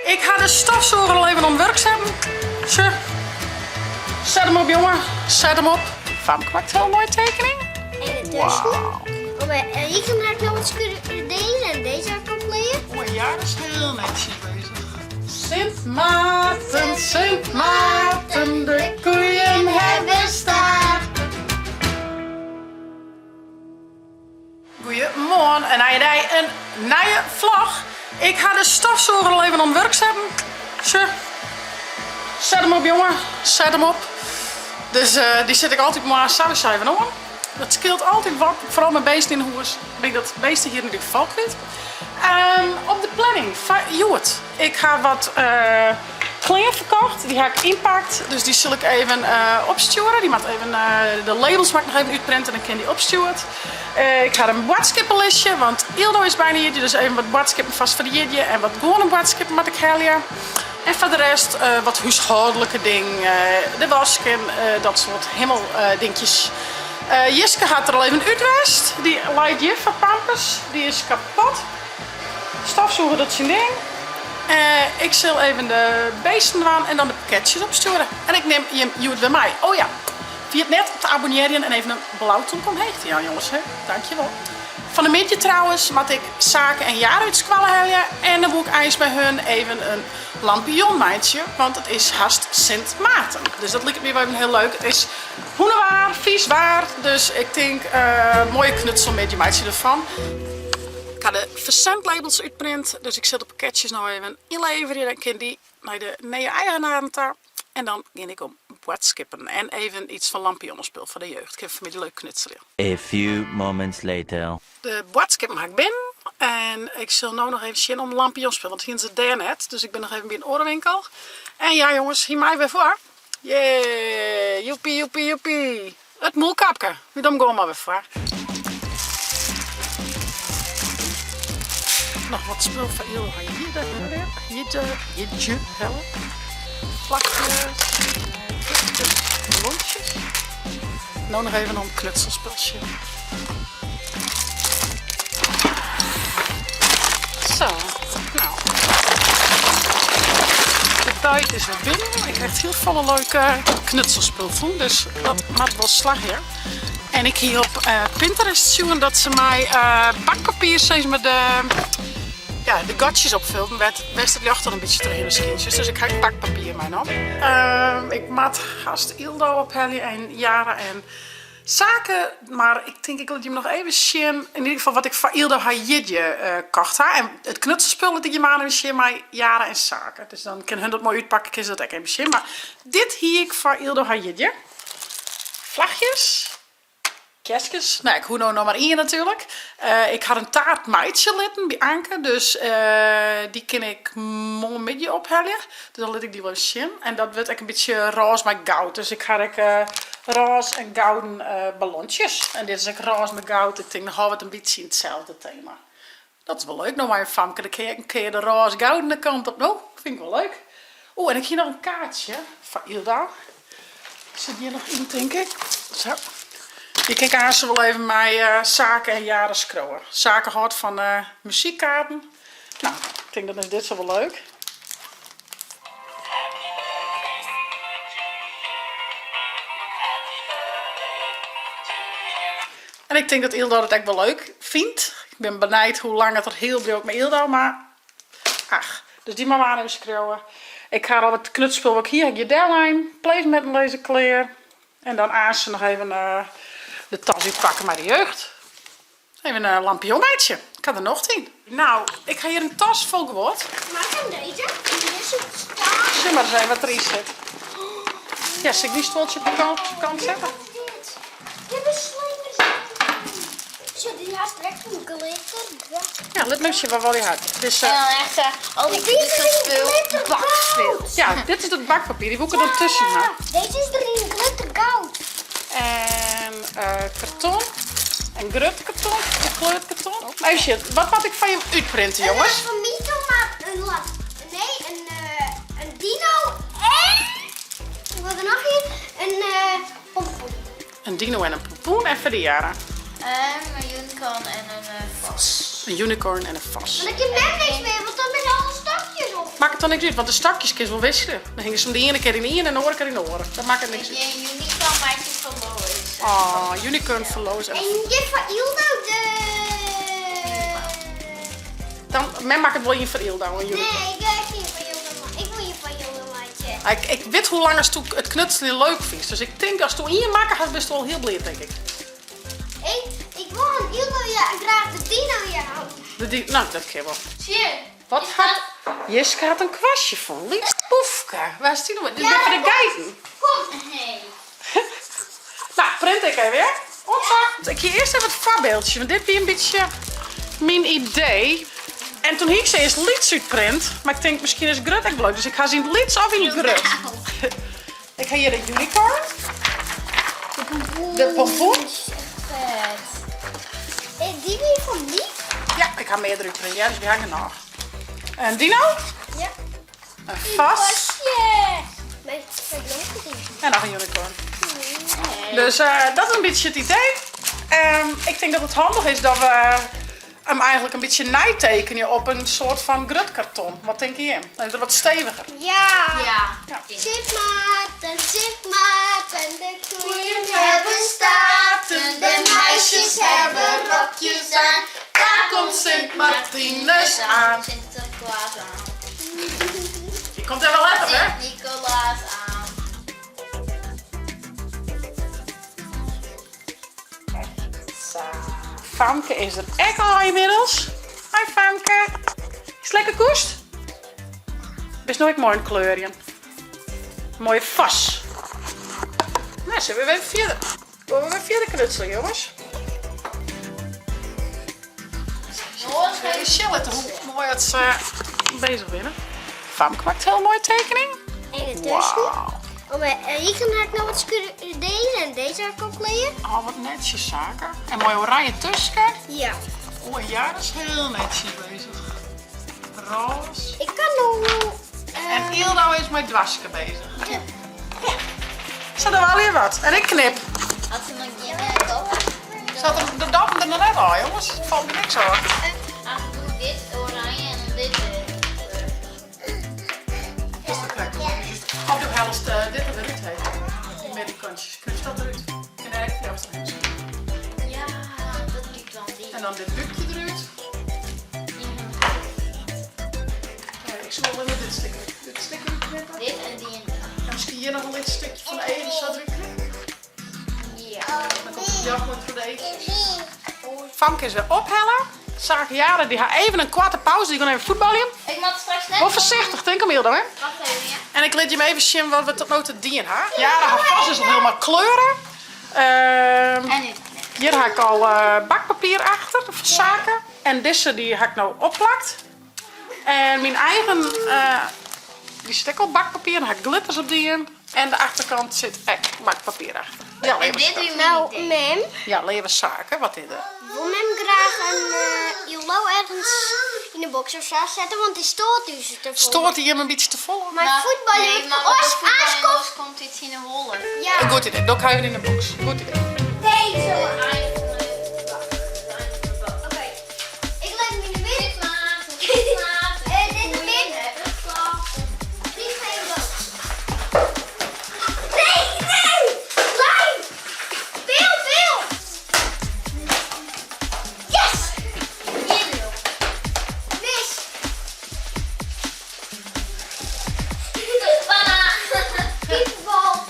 Ik ha de stofsûger al even oan it wurk setten. Sjoch. Set him op, jonge. Set him op. Famke maakt heel mooie tekening. En ertussen. Oh, maar ik gebruik nog wat deze en deze heb ik al klear. Oh ja, dat is heel netjes bezig. Sint Maarten, Sint Maarten, de koeien hebben staart. Goeiemoarn in nije dei, in nije vlog. Ik ha de stofsûger al even oan it wurk setten. Sjoch. Set him op, jonge. Set him op. Dus dy set ik altyd moarns sawiesa even oan. Dat skeelt altyd wat, foaral mei beesten yn 'e hûs. Bin ik dat beestehier yn ieder gefal kwyt. Op de planning foar hjoed. Ik ha wat klean ferkocht, dy ha ik ynpakt, dus dy sil ik even opstjoere. Dy moat even, de labels moat ik noch even útprinte en dan kin dy opstjoerd. Ik ha in boadskippelistje, want Ildo is byna jierdei, dus even wat boadskippen fast foar de jierdei en wat gewoane boadskippen moat ik helje. En foar de rest wat húshâldlike dingen, de wask en dat soart himmeldinkjes. Jiske hat der al even út west, dy leit hjir foar Pampus, dy is kapot. Stofsûger docht syn ding. Ik sil even de beesten dwaan en dan de pakketsjes opstjoere. En ik nim jim hjoed wer mei. Oh ja, ferjit net te abonnearjen en even in blau tomke omheech te jaan jonges. Hè? Dankjewol. Fan de middei trouwens moat ik Sake en Jara út skoalle helje en dan woe ik eins by hun even in lampion meitsje, want it is hast Sint Maarten. Dus dat liket my wol even hiel leuk. It is hûnewaar, fies waar, dus ik tink moaie knutselmiddei meitsje derfan. Ik ha de verzendlabels útprint, dus ik sil de pakketsjes no even ynleverje. Dan kin dy nei de nije eigenaren ta. En dan gean ik om boadskippen en even iets fan lampionnespul foar de jeugd. Kin fan 'e middei leuk knutselje. A few moments later. De boadskippen ha ik binnen en ik sil no noch even sjen om lampionspul, want hiene se dêr net. Dus ik bin noch even by in oare winkel. En ja jonges, hier mei wer foar. Jee, joepie joepie joepie. It mûlkapke, wy dom gewoan mar wer foar. Noch wat spul foar Ildo ha jierdei helle. Plakjes, kuskes, ballontsjes. No noch even om knutselspultsje. Zo, nou. De buit is wer binnen. Ik ha echt hiel folle leuke knutselspul fûn, dus dat moat wol slagje. En ik hie op Pinterest sjoen dat se mei bakpapier sis mar de, ja, de gatsjes opfulden, wêr't it ljocht dan in bytsje trochhinne skynt. Dus ik ha ek bakpapier meinommen. Ik moat hast Ildo ophelje en Jara en Sake, mar ik tink ik lit jim noch even sjen, yn ieder gefal wat ik foar Ildo har jierdei kocht ha. En it knutselspul lit ik jim aanst even sjen mei Jara en Sake. Dus dan kin hun dat moai útpakke, kinne se dat ek even sjen. Mar dit hie ik foar Ildo har jierdei. Flachjes. Kerskes. No ja, ik hoech no noch mar ien natuerlik. Ik ha in taart meitsje litten by Anke, dus dy kin ik moarnmiddei ophelje. Dus dan lit ik dy wol even sjen. En dat wurdt ek in bytsje rôs mei goud. Dus ik ha ek rôs en gouden ballontsjes. En dit is ek rôs mei goud. Ik tink, dan hâlde we it in bytsje yn itselde tema. Dat is wol leuk no mei in famke. Dan kin je ek in kear de rôs-goudene kant op. No, fyn ik wol leuk. Oeh, en ik hie noch in kaartsje foar Ilda. Sit hjir noch yn, tink ik. Zo. Dy kin ik aanst wol even mei Sake en Jara skriuwe. Sake hâldt fan muzykkaarten. No, ik tink dan is dit sa wol leuk. En ik tink dat Ildo dat ek wol leuk fynt. Ik bin benijd hoe lang it der hiel bliuwt mei Ildo, mar ach. Dus dy moatte we aanst even skriuwe. Ik ha al it knutspul wat ik hie, ha ik hjir dellein. Placemetten lizze klear. En dan aanst noch even de tas útpakke mei de jeugd. Even in lampion meitsje. Ik ha der nocht yn. Nou, ik ha hjir in tas fol guod. Mag ik hem deze? Hier is het staan. Sjoch mar ris even wat deryn sit. Ja, sil ik dyn stuoltsje op de kant, kant sette? Dit. Dit is slinger. Zo, die had echt een glitter. Ja, lit my sjen, wat wol je ha? Dizze. En dan echt al die knutselspul, bakspul. Ja, dit is dat bakpapier. Dy woe ik der dan tusken ha. Deze is er in glittergoud. En karton. En grut karton, gekleurd karton. Even sjen, wat moat ik foar jim útprinte, jonges? Een familie maar een lat. Nee, een, een dino en... Wat er noch in? Een pompoen. Een dino en een pompoen en foar de Jara? Een unicorn en een vos. Een unicorn en een vos. Want ik heb net niks meer, want dan ben alle stokjes op. Makket dan niks út, want de stokjes kinst wol wikselje. Dan hingest him de iene kear yn de iene en de oare kear yn de oare. Dat makket niks út. Gjin unicorn meitsje foar Lois. Oh, unicorn foar Lois. En hjir foar Yldo de. Dan, mem makket wol ien foar Yldo, in unicorn. Nee, ik wil gjin foar Yldo meitsje. Ik wol ien foar Yldo meitsje. Ik wit hoe lang asto it knutseljen leuk fynst, dus ik tink asto ien makke hast, bist al hiel bliid, tink ik. Ik wol oan Yldo ja graach de dino jaan. De dino, no dat kin wol. Tsjin. Wat hat, Jiska hat in kwastje fûn, lyts poefke. Wêr is dy no? Dit binne foar de geiten. Kom. Nee. No, print ik even, ja? Hopsa. Ik hie earst even wat foarbyldjes, want dit wie in bytsje myn idee. En toen hie ik se earst lyts útprint, mar ik tink miskien is grut ek leuk, dus ik ha se yn it lyts of yn it grut. Ik ha hjir de unicorn. De pompoen. De pompoen. Vet. Die wie fan dy? Ja, ik ha meardere útprint, ja, dus wy ha genôch. In dino. Ja. In vas. Met blomkes yn. En noch in unicorn. Dus dat is in bytsje it idee. Ik tink dat it handich is dat we him eigenlik in bytsje neitekenje op in soart fan grut karton. Wat tinke jim? Dan is it wat steviger. Ja. Ja. Sint Maarten, Sint Maarten, de koeien hebben staarten, de meisjes hebben rokjes aan. Daar komt Sint Martinus aan. Sinterklaas aan. Die komt even letter, hè? Sint Nicolaas aan. Sa. Famke is der ek al ynmiddels. Hi Famke. Is it lekker koest? Bist no ek moai oan it kleurjen. Moaie fas. Nou, sille we wer fierder. Wolle we wer fierder knutselen, jonges? Even sjen litte hoe moai dat se bezich binne. Famke makket hiel moaie tekening. En yntusken. Oh, maar ik ha ik noch wat skuren deze en deze ha ik al klear. Oh, wat netsjes, Sake. En moai oranje tusken. Ja. Oh, en Jara is hiel netsjes bezich. Roze. Ik kan no. En Yldo is mei doaske bezich. Ja. Ja. Sa dogge we allegear wat. En ik knip. Hat se noch gjin dop? Zat er de doppen der noch net ôf, jonges? It falt my niks ôf. Ach, doe dit oranje en dan dit wit. Is dat krekt? Of do hellest dit der wer út, hé. Dy middenkantjes. Knipst dat derút? Kin dêr ek fjouwer trochhinne slaan. Ja, dat doe ik dan dit. En dan dit búkje derút. Nee, ik soe allinnich dit stik, dit stik derút knippe. Dit en die en dat. En miskien hjir noch in lyts stikje fan de eagen sa derút knippe. Ja. Dan komt it ljocht moai troch de eachjes. Famke is wer ophelle. Sake Jara dy ha even in koarte pauze, dy gaan even fuotbaljen. Ik moat straks net. Wol foarsichtich, tink om Yldo, hè? Wacht even, ja. En ik lit jim even sjen wat we tot no ta dien ha. Jara har vas is al hielendal kleure. En útknipt. Hjir ha ik al bakpapier achter foar Sake. En dizze dy ha ik no opplakt. En myn eigen, dy sit ek al bakpapier, dan ha ik glitters op dien. En de achterkant sit ek bakpapier achter. Ja, En dit wie No, myn idee. mem, Ja, leave Sake, wat is der? wol mem graach in Yldo ergens yn de boks of sa sette, want dy stoart ús te folle. Stoart dy jim in bytsje te folle? Mei fuotbaljen, Nee, maar oars, op de aars voetballen komt. komt iets yn de holle. Ja. In goed idee, do ik even yn de boks. Goed idee. Deze. Oké. Ik leg hem in de midden. En dit de midden. Die geen boos. Nee, nee! Lijn! Veel, veel! Yes! Mis! Kiepbal.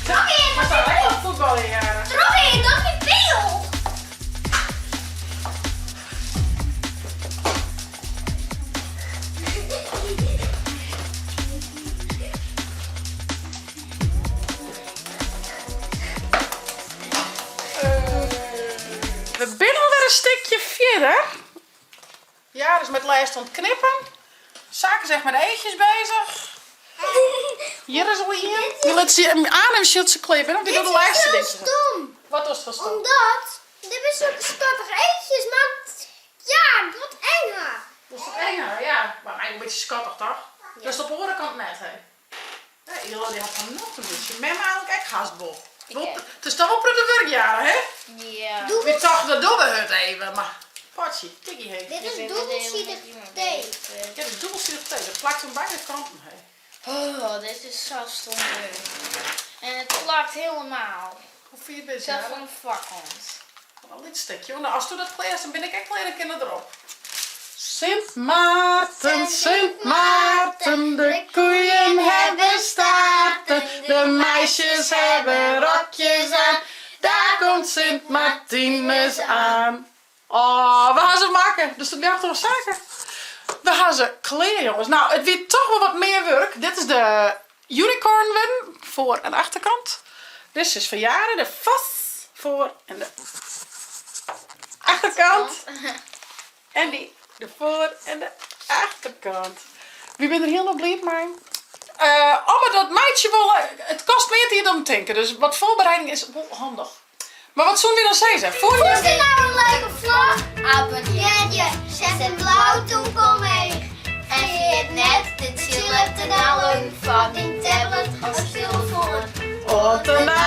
Nog één! Maar dan lekker voetballen, ja. Nog één, nog een veel! We binne alwer in stikje fierder. Jara is mei it lêste oan it knippen. Sake is echt mei de eachjes bezich. Hjir is al ien. Je lit se aan en sjocht se klear binne, want dy docht de lêste Dit is dinkjes. heel stom. Wat is dat stom? Omdat, dit binne sokke skattige eachjes, mar ja, wat enger. Dat is toch enger, ja. Mar ek in bytsje skattich, toch? Dat is op de oare kant net, hè? Nee, Yldo dy hat noch in bytsje. Mem eigenlik ek hast wol. Wol, it is toch wol protte wurk, Jara, hè? Ja. Wy tochten dat dogge we hurd even, mar potsje, tikkie hé. Dit is dûbelsidich tape. Ja, dit is dûbelsidich tape. Dat plakt oan beide kanten, hé. Oh, dit is sa stom wurk. En it plakt helemaal. Hoe fier bist, Sa Jara? fan de foarkant. Al lyts stikje. No, ast do dat klear hast, dan bin ik ek klear, dan kin it derop. Sint Maarten, Sint Maarten, de koeien hebben staarten, de meisjes hebben rokjes aan, daar komt Sint Martinus aan. Oh, we ha se makke. Dus dat ljocht oan saken. We ha se klear, jongens. Nou, it wie toch wol wat mear wurk. Dit is de unicorn wurden, foar en achterkant. Dit is foar Jara, de fos foar en de achterkant. En dy de foar en de achterkant. Wy binne der hielendal bliid mei. As we dat meitsje wolle, it kost mear tiid dan we tinke, dus wat foarbereiding is wol handich. Mar wat soene wy dan sizze? Fûnst dit nou in leuke vlog? Abonnear je, set in blau tûmke omheech. En ferjit net de tsjil te downloaden foar dyn tablet of telefoan. Oant de.